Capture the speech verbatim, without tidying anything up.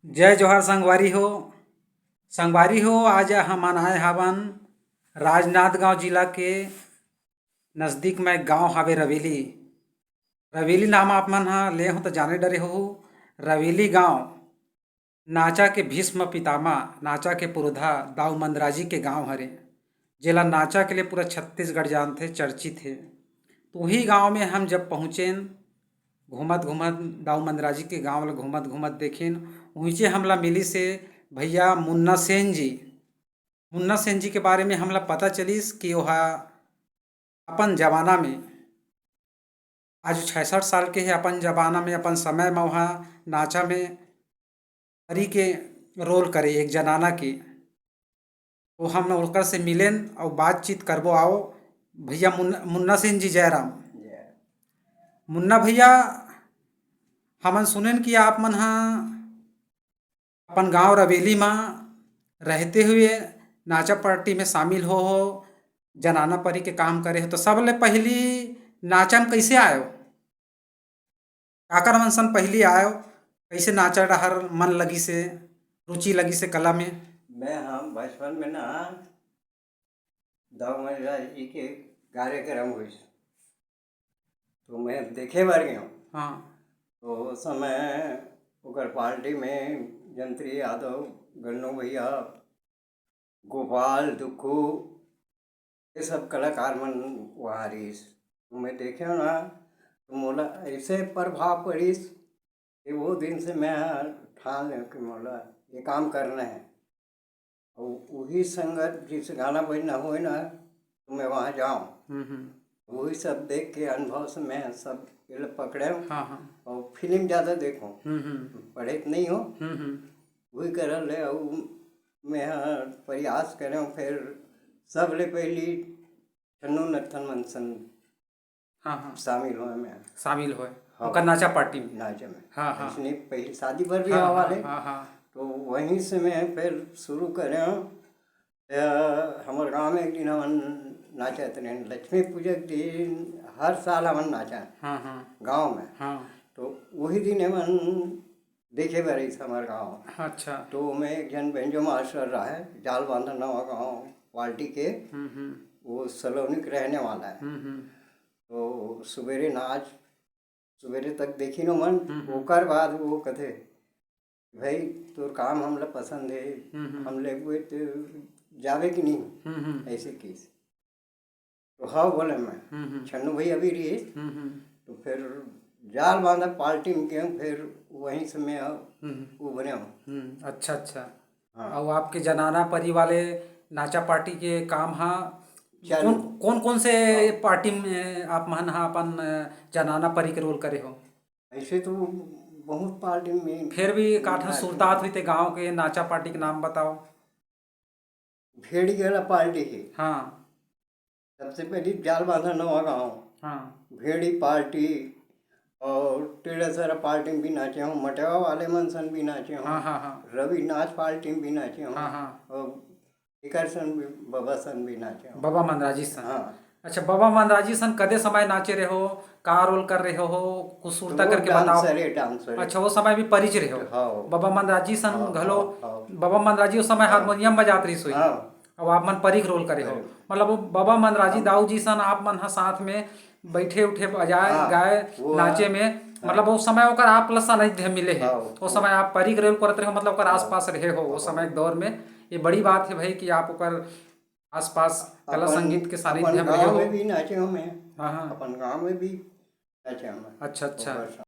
जय जोहार संगवारी हो। संगवारी हो, आज हमन आए हावन राजनांदगांव जिला के नजदीक में गांव हावे रवेली। रवेली नाम आप मन ह ले हो त जाने डरे हो। रवेली गांव नाचा के भीष्म पितामह, नाचा के पुरोधा दाऊ मंदराजी के गांव हरे, जेला नाचा के लिए पूरा छत्तीसगढ़ जानथे, चर्चित हे। तो वही गांव में हम जब पहुँचेन, घूमत घूमत दाऊ मंदराजी के गांव ल घूमत घूमत देखेन, उहिचे हमला मिलिस हे भैया मुन्ना सेन जी। मुन्ना सेन जी के बारे में हमला पता चलिस कि ओहा अपन जमाना में, आज छियासठ साल के हे, अपन जमाना में, अपन समय में ओहा नाचा में परी के रोल करे एक जनाना के। तो हम ओकर से मिलेन अउ बातचीत करबो। आओ भैया मुन्ना, मुन्ना सेन जी, जय राम। मुन्ना भैया, हमन सुनेन कि आप मन ह अपन गांव रवेली म रहते हुए नाचा पार्टी में शामिल हो हो, जनाना परी के काम करे हो, तो सबले पहली नाचा में कैसे आयो? काकर मन सन पहली आयो? कैसे नाचा डहर मन लगिस हे, रुचि लगिस हे कला में? मैं हम बचपन में ना दाऊ मंदराजी के कार्यक्रम होइस, तो मैं देखे बर गया हूँ। हाँ। तो उस समय ओकर पार्टी में जंत्री यादव, गन्नू भैया, गोपाल, दुक्कू, ये सब कलाकार मन वहाँ रहिस। तो मैं देखे ना, तो मोला ऐसे प्रभाव पड़िस कि वो दिन से मैं ठान लें कि मोला ये काम करना है। और वही संगत जिस गाना बजना होए ना, तो मैं वहाँ जाऊँ। हम्म, हम्म। वही सब देख के अनुभव से मैं सब ये लोग पकड़े हूँ। हाँ, हाँ। और फिल्म ज़्यादा देखूँ। हम्म, हम्म। पढ़े तो नहीं हो, हम्म, हम्म। वही करल है। और मैं प्रयास करे हूँ, फिर सबले पहली छन्नू नत्थन मन सन हाँ, हाँ। शामिल होए मैं। शामिल होए। हाँ। ओकर नाचा पार्टी में। नाचा में। हाँ, हाँ। इसने पहली शादी पर भी हाँ, आवा हाँ, ले। हाँ, हाँ। तो वहीं से मैं फिर शुरू करे हूँ। अ, हमर गांव में एक दिन हमन नाचत रहेन, लक्ष्मी पूजा के दिन हर साल हमन नाचा हाँ, हाँ। गांव में। हाँ। तो वही दिन हमन देखे बर आइस हमर गांव। अच्छा। तो ओमे एक झन बेंजो मास्टर रहे, जाल बांधा नवा गांव पार्टी के, हम्म, हम्म। वो सलोनी के रहने वाला है। हम्म, हम्म। तो सुबेरे नाच, सुबेरे तक देखिन ओमन, हम्म, हम्म। ओकर बाद वो कथे, "भाई, तोर काम हमला पसंद है, हम्म, हम्म। हम लेबे तो जाबे कि नहीं?" हम्म, हम्म। ऐसे किस। तो हाँ बोले मैं, हम्म, हम्म। छन्नू भैया भी रहिस, हम्म, हम्म। तो फिर जाल बांधा पार्टी में गए, फिर वहीं से मैं हम्म। उभरे हूँ। हम्म, अच्छा, अच्छा। हाँ। और आपके जनाना परी वाले नाचा पार्टी के काम हा चालू। कौन, कौन, कौन से हाँ। पार्टी में आप मन हा अपन, अ, जनाना परी के रोल करे हो? ऐसे तो बहुत पार्टी में फिर भी काठा नाच सुरतात हुई ते गांव के नाचा पार्टी के नाम बताओ। भेड़ी वाला पार्टी है। हाँ। सबसे पहले जाल बांधा नवा गांव। हाँ। भेड़ी पार्टी और टेढ़ा सारा पार्टी में भी नाचे हूँ, मटेवा वाले मन सन भी नाचे हूँ, हाँ, हाँ, हाँ। रवि नाच पार्टी में भी नाचे हूँ, हाँ, हाँ। और एकर सन भी, बाबा सन भी नाचे हूँ। बाबा मंदराजी सन। हाँ। अच्छा, बाबा मंदराजी सन कदे समय नाचे रहे हो, का रोल कर रहे हो, कुछ सुरता तो करके बताओ। डांसर है, डांसर है। अच्छा, वो समय भी परिच रहे हो। हाँ। बाबा मंदराजी सन हाँ, घलो, हाँ, हाँ। बाबा मंदराजी उस समय हाँ। हारमोनियम बजात रहिस होही। हाँ। अब आप मन परी के रोल करे हो। परी। मतलब वो बाबा मंदराजी हाँ। दाऊ जी सन आप मन ह साथ में बैठे उठे बजाए, हाँ, गाए, वो नाचे है। में, हाँ। मतलब वो समय ओकर आप ला सानिध्य मिले हे। हाँ, वो वो समय आप परी के रोल करत रहे हो, मतलब ओकर हाँ। आसपास रहे हो, वो हाँ। समय के दौर में। ये बड़ी बात है भाई कि आप ओकर आसपास कला अपन, संगीत के अपन सानिध्य में रहे गाँव हो। में भी नाचे हूँ मैं। हाँ, हाँ। अपन गाँव में भी नाचे हूँ मैं। अच्छा, अच्छा। ओकर